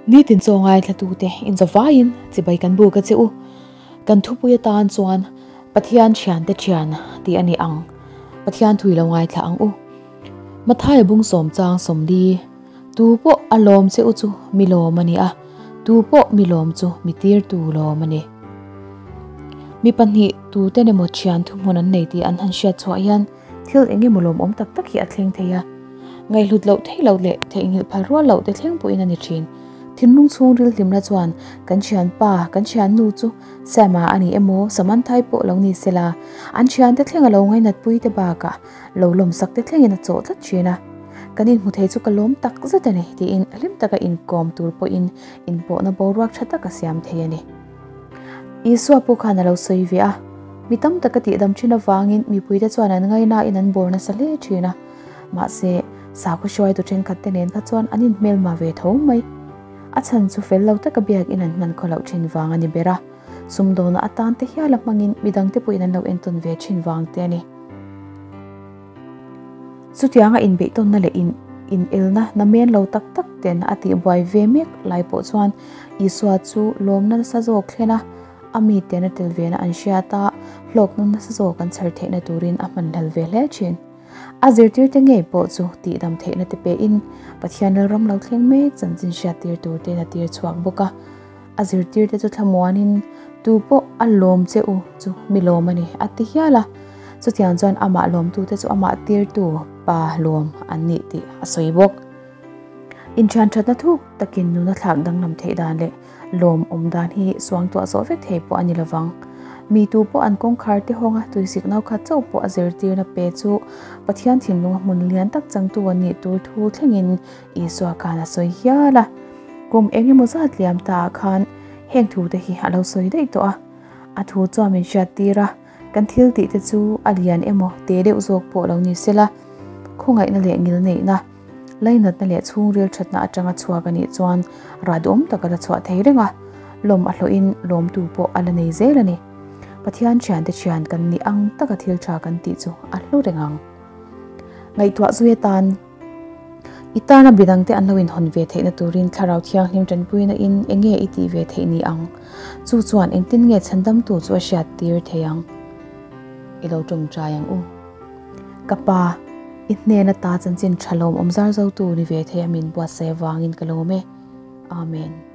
Nitin chaw ngaithlatute inzawvaiin chibai kan buk a che u. Kan thupui atan chuan Pathian thiante thian tih a ni ang. Pathian thui lo ngaithla ang u. Mathaia bung sawm chang sawmli, Tu pawh a lawm che u chu mi lawm a ni a, tu pawh mi lawm chu mi tirtu lawm a ni. Mi pahnih tuten emaw thian thuhmun an nei tih an han hriat chhuah hian thil eng emaw lawmawm tak tak hi a thleng thei a. Ngaihhlut loh theih loh leh theihnghilh phal rual loh te thleng pawhin a ni thin. Thinlung chhungril hlimna chuan kan thianpa, kan thiannu chu Sam-a a ni emaw Samanthai pawh lo ni sela, an thiante thleng a lo ngainatpui te bakah lo lawmsak te thlengin a chawh tlat thin a. Kan inhmu thei chu ka lawm tak zet a ni tiin hlim taka inkawm tur pawhin inpawhna boruak tha tak a siam thei a ni. Isua pawh khan a lo sawi ve a, mi tam taka tihdam thin avangin mipuite chuan an ngainain an bawr nasa hle thin a. Mahse, sakhaw hruaitu thenkhat te nen kha chuan an inhmelma ve tho mai. A chhan chu fel lo taka biakin an hman khaw loh thin vang a ni ber a, sumdawna atan te hial a hmangin midangte pawhin an lo entawn ve thin vang te a ni. Chutianga inbeihtawnna leh in inelna namen lo tak tak ten a tihbuai ve mek lai pawh chuan Isua chu lawmna nasa zawk thlen a, a miten a tel vena an hriat a, hlawkna nasa zawk an chher theihna turin a hmanhlel ve hle thin. A zirtirte ngei pawh chu tihdam theihna te pein Pathian Lalram lo thleng mek chanchin hriattir tur tein a tir chhuak bawk a. A zirtirte chu thlamuanin, Tu pawh a lawm che u chu mi lawm a ni, a ti hial a. Chutiang chuan amah lawmtute chu amah tirtu pa lawm an nih tih a sawi bawk. Inthian thatna thuk takin nuna thlak danglam theih dan leh lawm awm dan hi suangtuah zawh vek thei pawh a ni lovang. Mi tu pawh an kawngkhar te hawnga tuisik nau khat chauh pawh a zirtirna pe chu Pathian thinlunga hmun lian tak changtu an nih tur thu thlengin Isua khan a sawi hial a. Kum eng emaw zat liam ta ah khan heng thu te hi a lo sawi daih tawh a. A thu chuan min hriat tir a, kan thil tih te chu a lian emaw te deuh zawk pawh lo ni sela, khawngaihna leh ngilneihna, lainatna leh chhungril thatna atanga chhuak a nih chuan rah duhawm tak a la chhuah thei reng a, lawm a hlawhin lawmtu pawh a la nei zel a ni. Pathian thiante thian kan nih ang taka thil tha kan tih chu a hlu reng ang. Ngaihtuah zui atan I tana bidangte an lo inhawn ve theihna turin Thlarau Thianghlim tanpuina in enge i tih ve theih ni ang? Chu chuan engtin nge chhandamtu chu a hriat tir thei ang? I lo tawngtai ang u. Ka pa, i hnen ata chanchin tha lawmawm zar zotu ni ve thei a min buatsaih avangin ka lawm e. Amen.